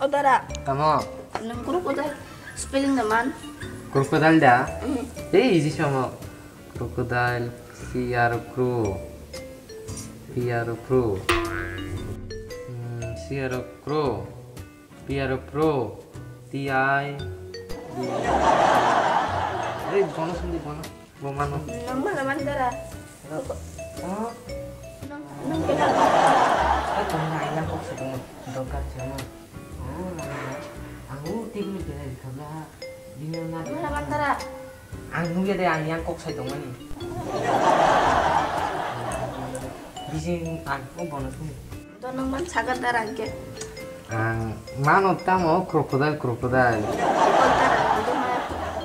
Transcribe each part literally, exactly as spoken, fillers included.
O dara. Tamo? Nwng crocodile spelling da man? Crocodile da? Mm. Ei, easy samo. Crocodile, C R O cro. P R O pro. Mm, C R O cro. P R O pro. T I. Ei, bono sindi, bono. Bo mano. Nwng mala man dara. Oh. Nwng, nwng kela. Eh, tong na ayang kok sedung dorkar chama. Oh, lama. Ang u table bela dikhabla. Bini na. Mala man dara. Ang nugya de ang yang kok sai tongmani. Bising ang o bono sini. Dono man sagar dara ke. Ang mano tamo crocodile, crocodile.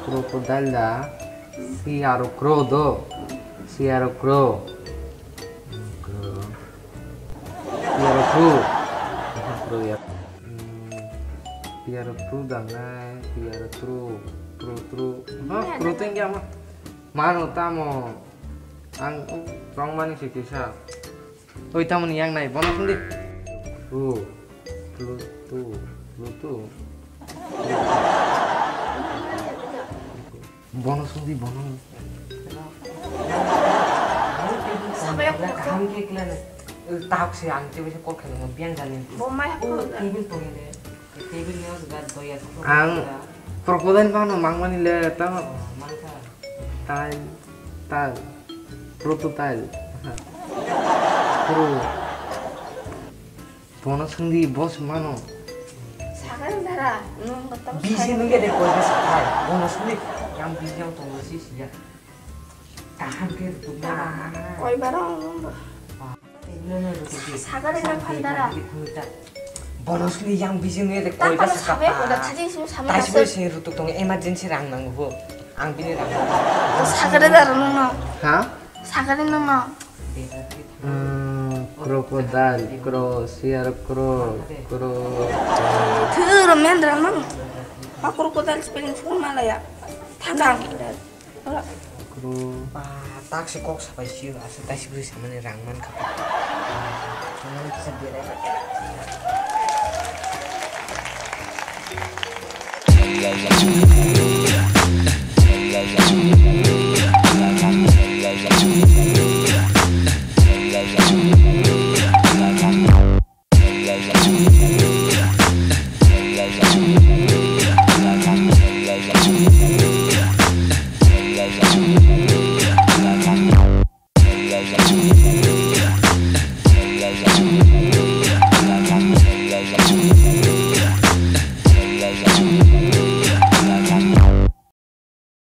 Crocodile da, C R O cro do, C R O cro. Cro. C R O cro. Cro ya. Hmm, P R O cro da nai, P R O cro, cro, cro. Ha, cro tengya ma. Mano tamo. Ang, oh, wrong mani si kisa. Oi, tamoni yang nai, bono sindi. Pluto, Pluto, Pluto. Bono sindi, bono. Kaham ke kila na. Tak se ang tebel se kok khalang biang jani. Bo mai haplo da. Tebel tong ne. Tebel ni os ga doya. Ang crocodile mano mangmani le tamo. Mangka. Tile, tile, crocodile. Cro. Bono sungdi boss mano. Sagan dara, nung kata. Bisi nung ya de koi bas kai. Bono sungdi yang bisi yang tongo si siya. Kaham ke tu na. Koi barang nung. Sagari na phandara. Bonosni yang bising ni de koi ba sakapa. Taisi bo sini rutuk tong emergency rang nango bo. Ang bini rang. Sagari dara nung no. Ha? Sagari nung no. Hmm, crocodile, cro, C R O cro, cro. Thuro mendra mang. Ma crocodile spelling sung malaya. Thangkang. Kro. Ba, tak se kok sapai sio, aswk taisi bwrwi samani rang man kha. Samani kisa berai bai.